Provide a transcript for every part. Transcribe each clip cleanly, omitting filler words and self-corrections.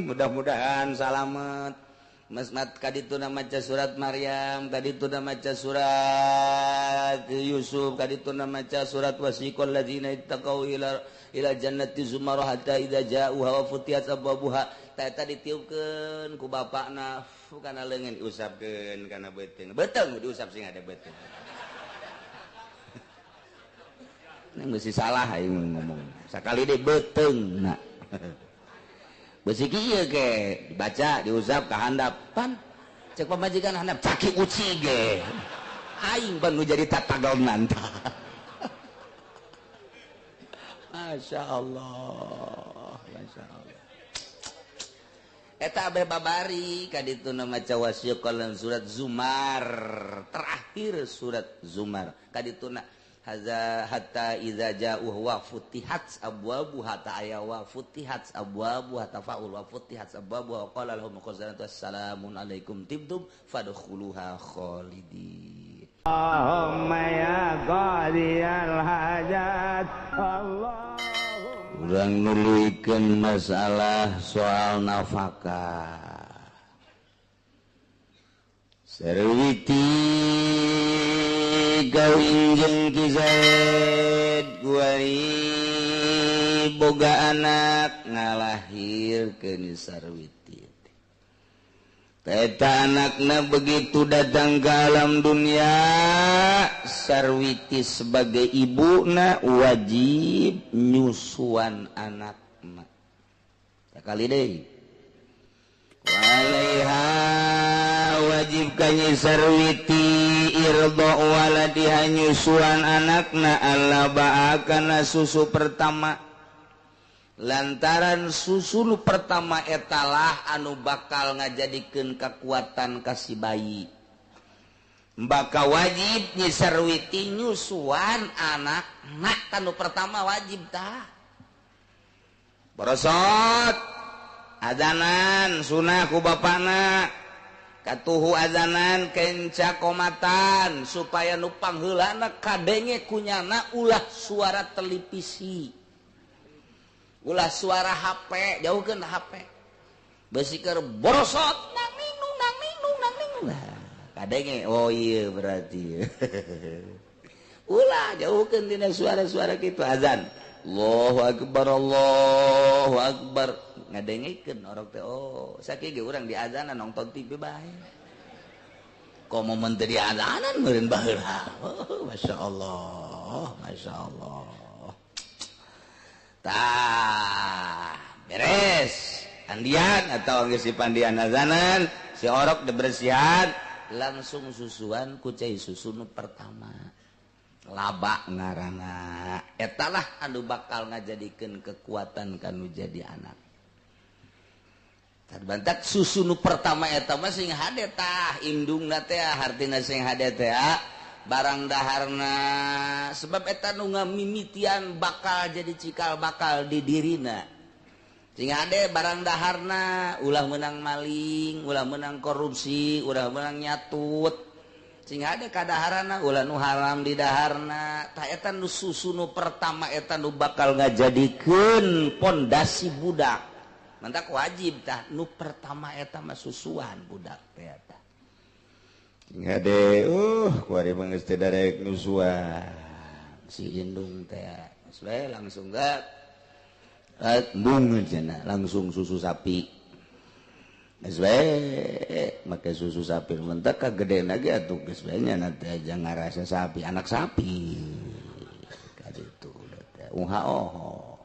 Mudah-mudahan salamet. Mesmat kadituna maca surat Maryam, kadituna maca surat Yusuf, kadituna maca surat wasiqal ladzina ittaqau ila jannati zumar hatta idza ja'uha wa futiyat abwabuha. Ta eta ditiupkeun ku bapakna kana leungeun diusapkeun kana beuteung. Beuteung diusap sing ada beuteung. Ini mesti salah aing ngomong. Sakali deui beuteung na. Besi kieu ge dibaca diusap ka handap pan cek pamajikan handap caki uci ge aing pan nu jadi tatagonan. Masya Allah, Masya Allah. Eta abeh babari kadituna maca wasiqal surat Zumar, terakhir surat Zumar kadituna haza hatta idza ja'u wa futihat abwabuha ta aya wa futihat abwabuha tafaul wa futihat abwabuha wa qala lahum khazanatu assalamun alaikum tibtum fadkhuluha khalidin. Allahumma ya qadiyal hajat. Allah urang nuluykeun masalah soal nafkah. Sarwiti kawin jeung Ki Zaid kuari boga anak ngalahirkeun Sarwiti. Eta anakna begitu datang ke alam dunia, Sarwiti sebagai ibuna wajib nyusuan anakna. Sakali deui. Walaiha wajib kanyi Sarwiti irdo waladiha nyusuan anakna alla baakana susu pertama, lantaran susu nu pertama etalah anu bakal ngajadikeun kekuatan ka si bayi. Baka wajib nyi Sarwiti nyusuan anakna kanu pertama wajib tah. Borosot azanan sunah ku bapana katuhu azanan kenca komatan supaya nu pangheulana kadenge kunyana ulah suara televisi, ulah suara HP, jauhkeun HP. Beusi keur borosot nang ninung nang ninung nang ninung. Kadenge oh iya berarti. Ulah jauhkeun tina suara-suara kitu azan. Allahu akbar Allahu akbar. Ngadengekeun orang teh oh sakieu ge urang di azanan nonton TV bae. Komo mun teu di azanan meureun baheula. Oh, masyaallah, masyaallah. Tah, beres. Andian atau geus dipandian azanan, si orok dibersihan, langsung susuan ku cai susu nu pertama. Laba ngaranna. Etalah anu bakal ngajadikeun kekuatan kanu jadi anak. Bantak susu nu pertama eta mah sing hade tah indungna teh hartina sing hade teh barang daharna sebab eta nu ngamimitian bakal jadi cikal bakal di dirina sing hade barang daharna ulah meunang maling ulah meunang korupsi ulah meunang nyatut sing hade kadaharana ulah nu haram di daharna tah eta nu susu nu pertama eta nu bakal ngajadikeun pondasi budak. Mantak wajib tah nu pertama eta mah susuan budak teh eta. Ngade kuari mah geus teu darek nyusuan si indung teh. Geus we langsung ga embung cenah langsung susu sapi. Geus we make susu sapi mentak kagedena ge atuh geus we nya teh aja ngarasa sapi anak sapi. Kaditu teh uha oho.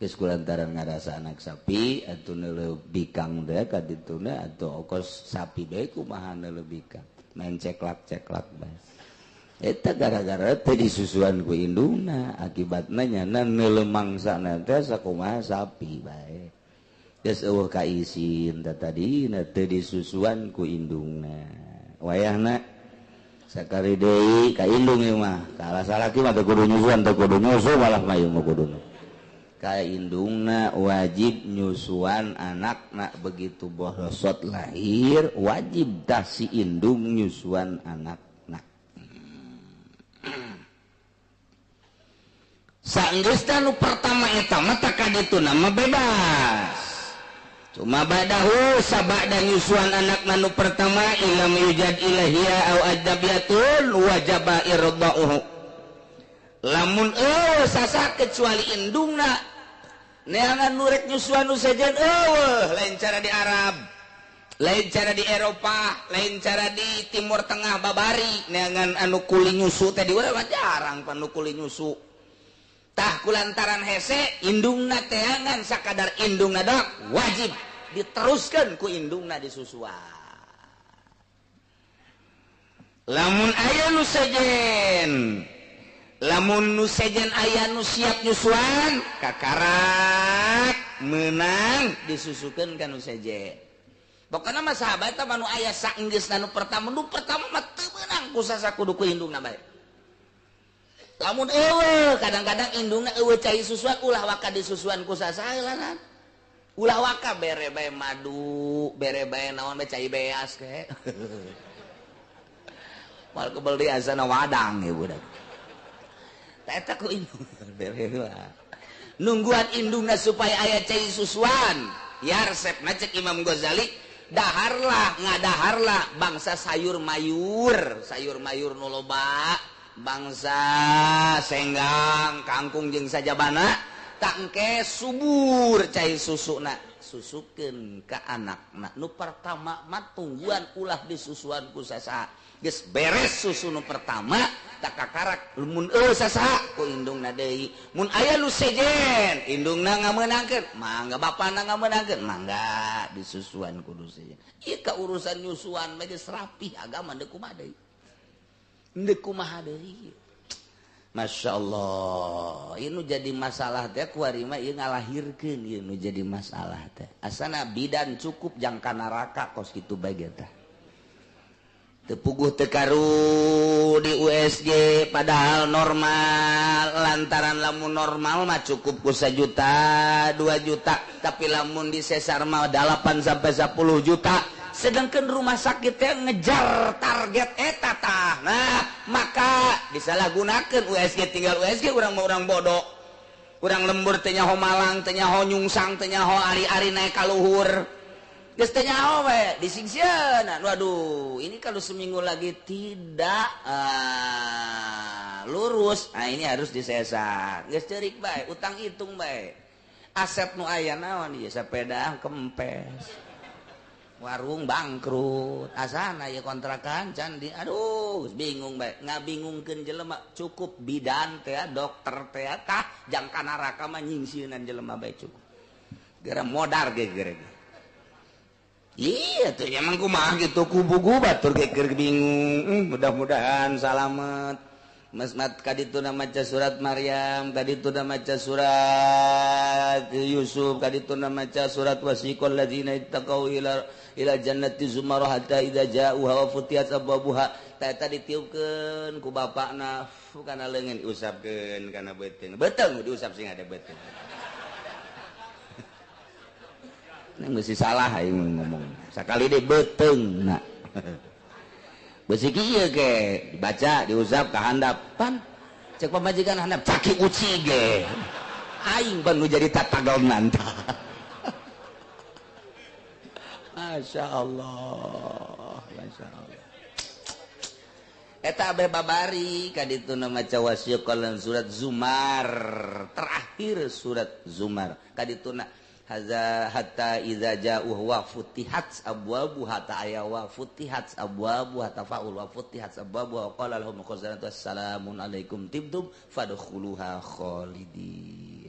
Geus kulantaran ngarasa anak sapi atuh neuleuh bikang teh ka dituna atuh okos sapi bae kumaha neuleuh bikang main ceklak-ceklak bae. Eta gara-gara teh disusuan ku indungna akibatna nyana neuleuh mangsana teh sakumaha sapi bae. Geus eueuh kaisin teh tadina teh disusuan ku indungna. Wayahna sakali deui ka indung ieu mah kalah salaki mah teu kudu nyusuan teu kudu nyusu malah mah ieu mah kuduna. Ka indungna wajib nyusuan anakna begitu borosot lahir wajib dah si indung nyusuan anakna. Sanggeus nu pertama eta mah tah kadituna mah bebas. Cuma badahu sabada nyusuan anak nu pertama ilam yujad ilahia au ajnabiyatun wajaba irda'uhu. Lamun eueuh sasa kecuali indungna neangan nu rek nyusuan nu sejen eueuh, lain cara di Arab, lain cara di Eropa, lain cara di Timur Tengah babari neangan anu kuli nyusu teh di urang mah jarang pan nu kuli nyusu. Tah kulantaran hese indungna teangan sakadar indungna dok wajib diteruskan ku indungna disusuan. Lamun aya nu sejen, lamun nu sejen aya nu siap nyusuan kakarak menang disusukeun ka nu sejen. Pokona mah sahabat mah nu aya saenggeusna nu pertama mah teu meunang ku sasa kudu ku indungna bae. Lamun eueuh kadang-kadang indungna eueuh cai susuan ulah waka disusuan ku sasaheulanan. Ulah waka bere bae madu, bere bae naon bae cai beas ke. Moal kebel deui asana wadang ieu budak. Tah eta ku indung bere heula. Nungguan indungna supaya aya cai susuan. Ya resepna cek Imam Ghazali, daharlah ngadaharlah bangsa sayur mayur nu loba. Bangsa senggang kangkung jeung sajabana tangke subur cai susuna susukeun ka anakna nu pertama mah tungguan ulah disusuan ku sasaha geus beres susu nu pertama tak kakarak mun eueuh sasaha ku indungna deui mun aya nu sejen indungna ngameunangkeun mangga bapana ngameunangkeun mangga disusuan kudu sejen ieu ka urusan nyusuan mah geus rapih agama deui kumaha deui. Kumaha deui. Masya Allah, ieu nu jadi masalah teh kuari mah ieu ngalahirkeun ieu nu jadi masalah teh. Asana bidan cukup jangka neraka kos kitu bae ge tah. Teu puguh teu karu di USG padahal normal, lantaran lamun normal mah cukup ku 1 juta, 2 juta, tapi lamun di sesar mah 8 sampai 10 juta. Sedangkan rumah sakit yang ngejar target eta tah. Nah, maka disalahgunakan USG tinggal USG urang mah urang bodoh. Urang lembur teh nyaho Malang, teh nyaho nyungsang, teh nyaho ari-ari naik ka luhur. Geus teh nyaho we disingsieunan. Waduh, ini kalau seminggu lagi tidak lurus. Nah, ini harus disesar. Geus ceurik bae, utang hitung bae. Aset nu aya naon ieu sepeda kempes. Warung bangkrut, asana ya kontrakan candi, aduh bingung bae, ngabingungkeun jelema cukup bidan teh, dokter teh, tah jangka neraka mah nyingsieunan jelema bae cukup. Geura modar ge geura. Iya tuh emang kumaha gitu kubugu batur ge keur bingung, mudah-mudahan salamet. Masmat kadituna maca surat Maryam, kadituna maca surat Yusuf, kadituna maca surat wasiqal ladzina ittaqau ila jannati zumara hatta idza ja'uha wa futiyat abwabuha. Ta eta ditiupkeun ku bapakna kana leungeun diusapkeun kana beuteung. Beuteung diusap sing ada beuteung. Ini mesti salah aing ngomong. Sakali deui beuteung na. Besi kieu ge dibaca diusap ka handap pan cek pamajikan handap caki uci ge aing pan nu jadi tatagonan. Masya Allah, Masya Allah. Eta abeh babari kadituna maca wasiqal surat Zumar terakhir surat Zumar kadituna haza hatta idza ja'u wa futihat abwabuha ta'aya wa futihat abwabuha tafa'ul wa futihat abwabuha wa qala lahum khazanatu assalamun alaikum tibtum fadkhuluha khalidin.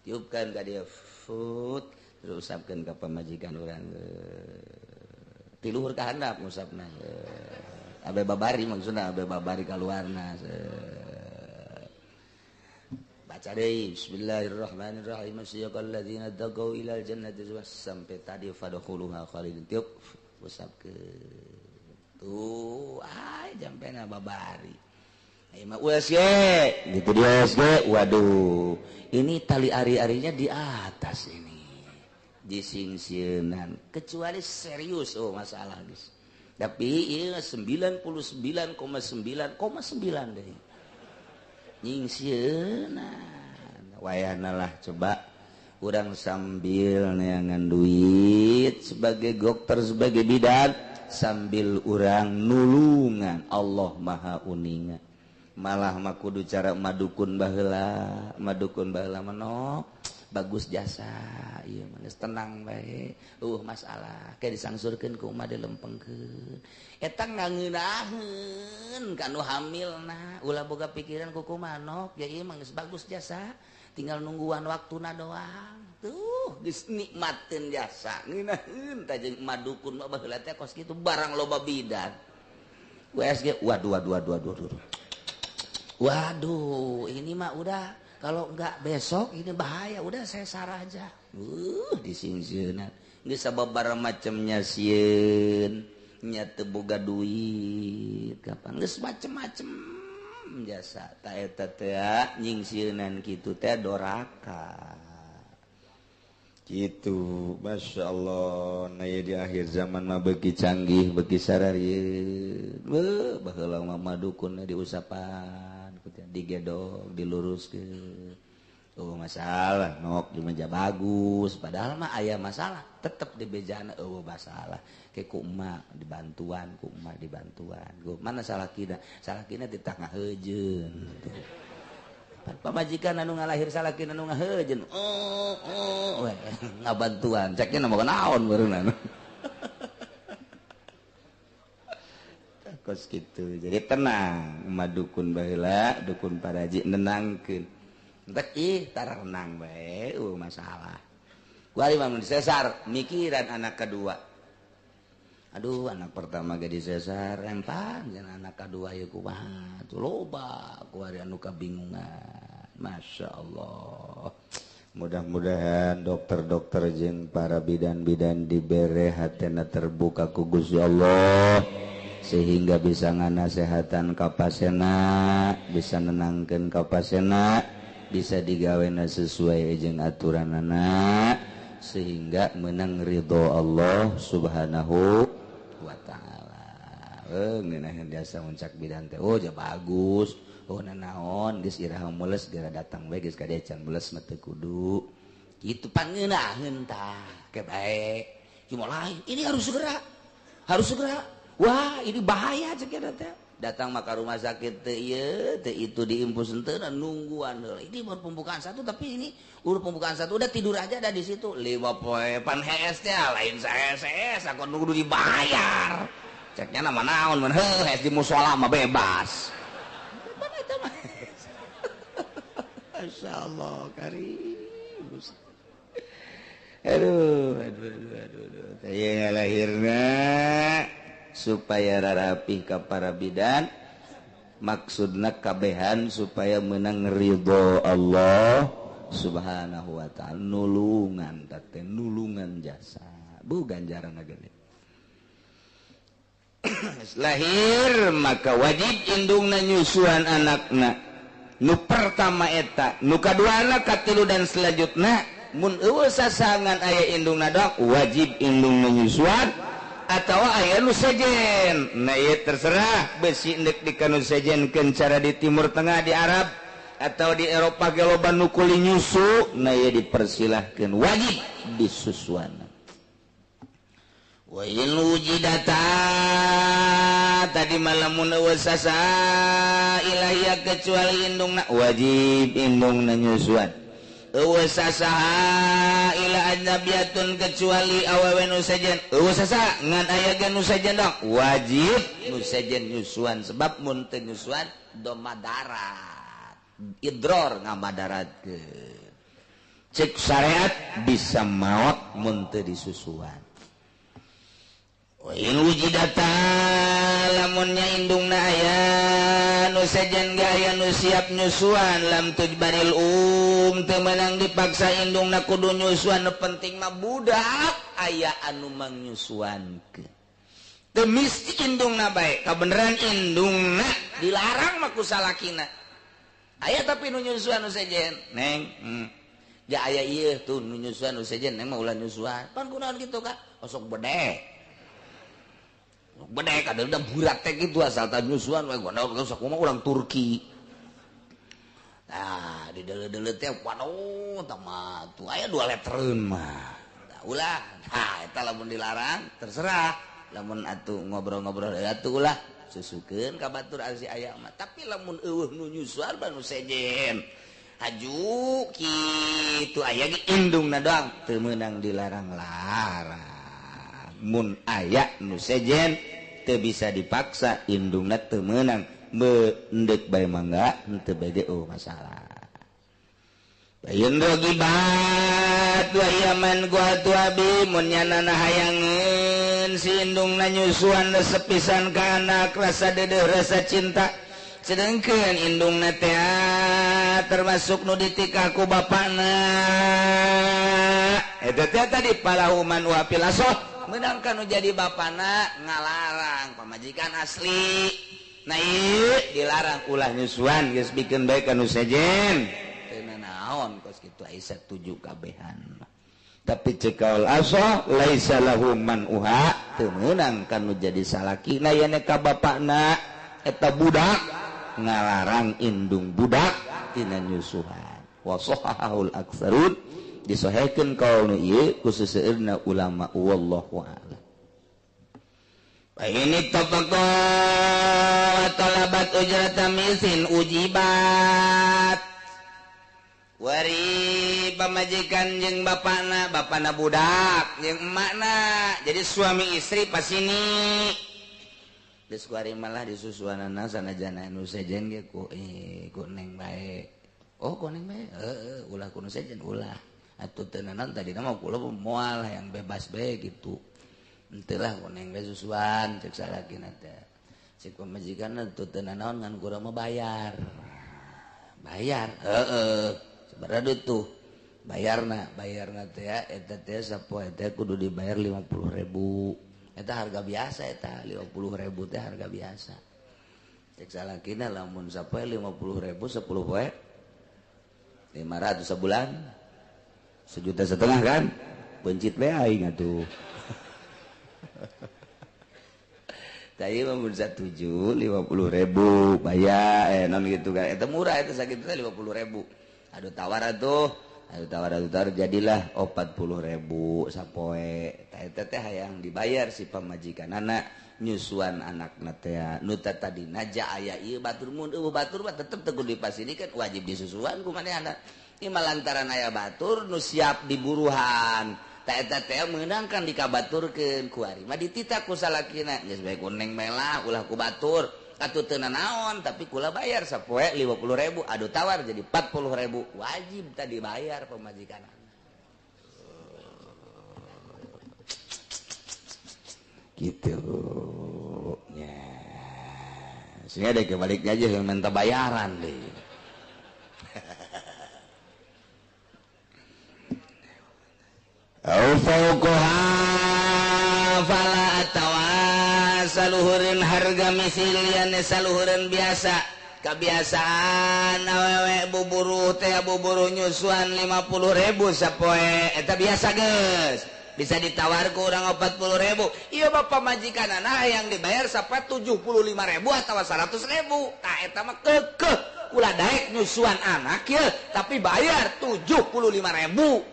Tiupkan ka dia fut terus usapkeun ka pamajikan urang ti luhur ka handap ngusapna abe babari maksudna abe babari kaluarna. Baca deui bismillahirrahmanirrahim siyaqal ladzina taqau ilal jannati sampai tadi fadkhuluha khalidin tiup usapkeun tuh ay jampena babari Ayo mah USG gitu di USG waduh ini tali ari-arinya di atas ini disingsieunan kecuali serius oh masalah guys tapi ieu 99,9,9 deui nyingsieunan wayahna lah coba Urang sambil neangan duit sebagai dokter, sebagai bidan, sambil urang nulungan. Allah Maha uninga. Malah mah kudu cara madukun baheula, madukun baheula manok bagus jasa ieu mah geus tenang bae, eueuh masalah ke disangsurkeun ku umat dilempengkeun. Eta ngangeunaheun ka nu hamilna, ulah boga pikiran ku kumanok ya ieu mah geus bagus jasa, tinggal nungguan waktuna doang. Tuh geus nikmateun jasa ngeunaheun tah jeung madukun mah baheula teh kos kitu barang loba bidan. USG waduh waduh waduh waduh. Waduh, ini mah udah kalau enggak besok ini bahaya, udah saya sarah aja. Disingsieunan. Geus sababaraha macemnya sieun, nya teu boga duit, kapan geus macem-macem jasa. Ta eta teh nyingsieunan kitu teh doraka. Gitu, Masya Allah. Nah ya di akhir zaman mah beuki canggih, beuki sararieun. Beuh, baheula mah madukunna diusapan, digedog, diluruskeun. Oh masalah, nok dimeja bagus, padahal mah aya masalah, tetep dibejana eueuh masalah. Ke ku emak dibantuan, ku emak dibantuan. Ku mana salah kina? Salah kina di tengah heujeun. Pamajikan anu ngalahir salakina anu ngaheujeun. Oh, oh, we ngabantuan. Ceknya nama naon barunan. Kos kitu. Jadi tenang, madukun baheula, dukun paraji nenangkeun. Entek ih tarenang bae, masalah. Kuari mah mun sesar mikiran anak kedua. Aduh, anak pertama ge disesar, empan jeung anak kedua ieu kumaha? Tuh loba kuari anu kabingungan. Masya Allah. Mudah-mudahan dokter-dokter jeung para bidan-bidan dibere hatena terbuka ku Gusti Allah sehingga bisa nganasehatan ka pasena, bisa nenangkeun ka pasena, bisa digawena sesuai jeung aturanana sehingga menang ridho Allah Subhanahu wa ta'ala. Ngeunaheun jasa muncak bidan teh, oh ja bagus, oh nanaon geus iraha mules geura datang bae geus ka dieu can mules mah teu kudu. Kitu pangeunaheun tah, ke bae. Cuma lain, ini harus segera. Harus segera. Wah, ini bahaya cek eta teh. Datang mah ka rumah sakit teu ieu, teu itu diimpus henteu nungguan heula. Ini baru pembukaan satu tapi ini urut pembukaan satu udah tidur aja ada di situ. 5 poe pan HS teh lain saes aku nunggu dibayar. Ceknya nama naon mun heuh HS di musola mah bebas. Pan eta mah. Masyaallah karim. Aduh aduh aduh aduh. Teh lahirna supaya rarapih ka para bidan, maksudna kabehan supaya menang ridho Allah Subhanahu wa ta'ala. Nulungan teh nulungan jasa bu ganjaran gede. Lahir maka wajib indungna nyusuan anakna nu pertama eta, nu kaduana, katilu dan selanjutna. Mun eueuh sasangan aya indungna doang wajib indungna nyusuan atau aya nu sejen. Nah ieu terserah besi ndek dikanu sejenkeun cara di Timur Tengah, di Arab atau di Eropa ge loba nu kuli nyusu. Nah ieu dipersilahkeun wajib disusuan. Wa in wujidata tadi malamun eueuh sasa ilahia kecuali indungna wajib indungna nyusuan. Eueuh sasaha ila ajnabiyatun kecuali awewe nu sejen. Eueuh sasa ngan aya ge nu sejen dong wajib nu sejen nyusuan sebab mun teu nyusuan do madarat idror ngamadaratkeun. Cek syariat bisa maot mun teu disusuan. Wa in wujidata lamunnya indungna aya nu sejen ge aya nu siap nyusuan lam tujbaril teu meunang dipaksa indungna kudu nyusuan, nu penting mah budak aya anu mangnyusuankeun. Teu misti indungna bae, kabeneran indungna dilarang mah ku salakina. Aya tapi nu nyusuan nu sejen, neng. Ja aya ieu tuh nu nyusuan nu sejen, neng mah ulah nyusuan. Pan kunaon kitu ka? Osok bedek. Bedek ada udah burak teh gitu asal tah nyusuan we gondol sok mah urang Turki. Nah, di deuleu-deuleu teh waduh tah mah tuh aya 2 letreun mah. Tah ulah. Nah, eta lamun dilarang terserah. Lamun atuh ngobrol-ngobrol atuh ulah susukeun ka batur si aya mah. Tapi lamun eueuh nu nyusuan nu sejen. Haju kitu aya ge indungna doang teu meunang dilarang-larang. Mun aya nu sejen teu bisa dipaksa indungna teu meunang. Mendek bae mangga henteu bae ge oh masalah. Bayin rogibat wa yaman gua tuabi mun nyanana hayangeun si indungna nyusuan resep pisan ka anak rasa dedeuh rasa cinta. Sedengkeun indungna teh termasuk nu ditikah ku bapana. Eta teh tadi palahuman wa pilasoh meunang nu jadi bapana ngalarang pamajikan asli. Nah ieu dilarang ulah nyusuan geus bikeun bae ka nu sejen. Teu nanaon kos kitu aya satuju kabehan. Tapi ceuk kaul asoh laisa lahu man uha teu meunang ka nu jadi salakina yen ka bapakna eta budak ngalarang indung budak tina nyusuhan. Wa sahahul aktsarun disahihkeun kaul nu ieu ku seseueurna ulama wallahu a'lam. Ini topoko talabat ujrata misin ujibat. Wari pamajikan jeung bapana, bapana budak jeung emakna. Jadi suami istri pas ini. Geus kuari malah disusuanana sanajana nu sejen ge ku ku neng bae. Oh, ku neng bae. Heeh, ulah ku nu sejen ulah. Atuh teu naon tadina mah kula moal hayang bebas bae gitu. Henteu lah ku neng bae susuan cek salakina teh. Cek pamajikanna teu teu nanaon ngan kurang mah bayar. Bayar, heeh. Sabaraha duit tuh? Bayarna, bayarna teh eta teh sapoe teh kudu dibayar 50.000. Eta harga biasa eta 50.000 teh harga biasa. Cek salakina lamun sapoe 50.000 10 poe 500 sebulan. 1,5 juta kan? Bencit bae aing atuh. Tadi mah mun satuju 50.000 bayar non gitu kan. Eta murah eta sakitu teh 50.000. Aduh tawar atuh, aduh tawar atuh tawar jadilah 40.000 sapoe. Tah eta teh hayang dibayar si pamajikanana nyusuan anakna teh. Nu tadina ja aya ieu batur mun eueuh batur mah tetep teu kudu dipasinikan wajib disusuan ku manehna. Ieu mah lantaran aya batur nu siap diburuhan. Ta eta teh meunang kan dikabaturkeun ku ari mah dititah ku salakina geus bae ku neng melah ulah ku batur atuh teu nanaon tapi kula bayar sapoe 50.000 aduh tawar jadi 40.000 wajib tadi bayar pamajikan gitu nya sehingga deh kebaliknya aja yang minta bayaran deh. Au fauqaha fala atawa saluhureun harga misil yen saluhureun biasa kebiasaan awewe buburuh teh buburuh nyusuan 50.000 sapoe eta biasa geus bisa ditawar ku urang 40.000 ieu mah pamajikanana yang dibayar sapoe 75.000 atawa 100.000 tah eta mah keukeuh ulah daek nyusuan anak ya tapi bayar 75.000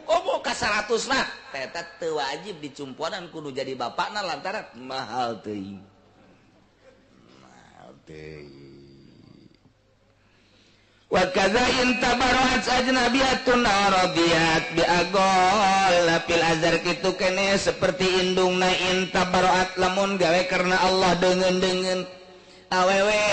oh ka 100 mah eta teu wajib dicumponan kudu jadi bapakna lantaran mahal teuing mahal teuing wa kadza in tabarrat ajnabiyatun radiyat bi agol fil azhar kitu kene seperti indungna in tabarrat lamun gawe karena Allah deungeun-deungeun awewe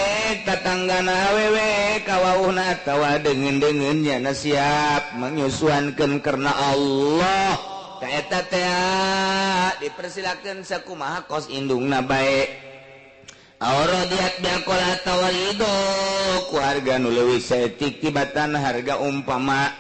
tatanggana awewe kawauhna atawa deungeun-deungeun nya siap menyusuankeun karena Allah ka eta teh dipersilakeun sakumaha kos indungna bae. Auradiat biakola tawarido ku harga nu leuwih saeutik tibatan harga umpama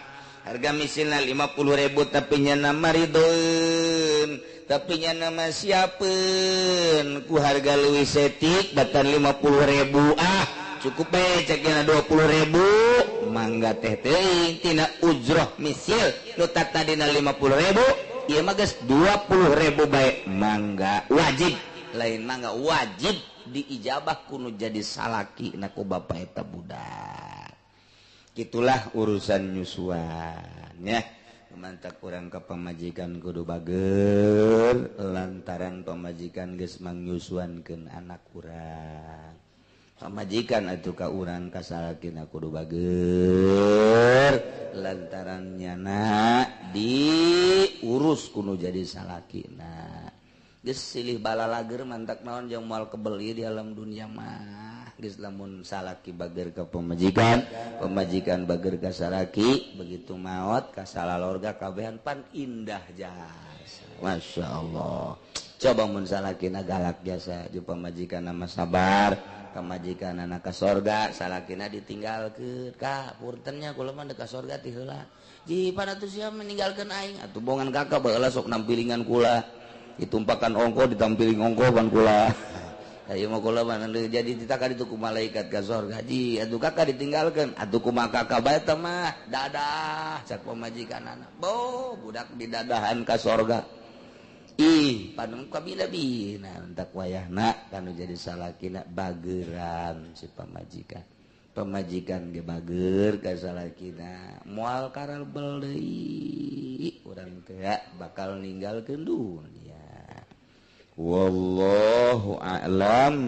harga misilna 50.000 tapi nya maridoeun tapi nya nama siapeun ku harga leuwih saeutik batan 50.000 ah cukup bae cekna 20.000 mangga teh teuing tina ujroh misil nu tadina 50.000 ieu mah geus 20.000 bae mangga wajib lain mangga wajib diijabah kuno jadi salaki na ku bapa eta budak. Gitulah urusan nyusuan ya. Mantak urang ka pamajikan kudu bager lantaran pamajikan geus mangnyusuankeun anak urang. Pamajikan atuh ka urang ka salakina kudu bager lantaran nyana diurus kudu jadi salakina. Geus silih balalager mantak naon jeung moal kebeli di alam dunia mah. Geus lamun salaki bager ka pamajikan, pamajikan bager ka salaki, begitu maot ka salalorga kabehan pan indah jasa. Masya Allah. Coba mun salakina galak jasa jeung pamajikan mah sabar, pamajikan anak ka sorga, salakina ditinggalkeun. Ka puntennya kula mah ka sorga ti heula. Ji pan atuh sia meninggalkeun aing, atuh bongan kakak baheula sok nampilingan kula. Ditumpakan ongko ditampiling ongko pan kula. Ayo mah kula mah jadi ditaka ditu ku malaikat ka sorga. Ji atuh kakak ditinggalkeun, atuh kumaha kakak bae teh mah dadah cak pamajikanana. Bo budak didadahan ka sorga. Ih, panung kabila-bila entak wayahna kanu jadi salakina bageran si pamajikan. Pamajikan ge bager ka salakina, moal karalbel deui urang teh bakal ninggalkeun dunia. Wallahu a'lam.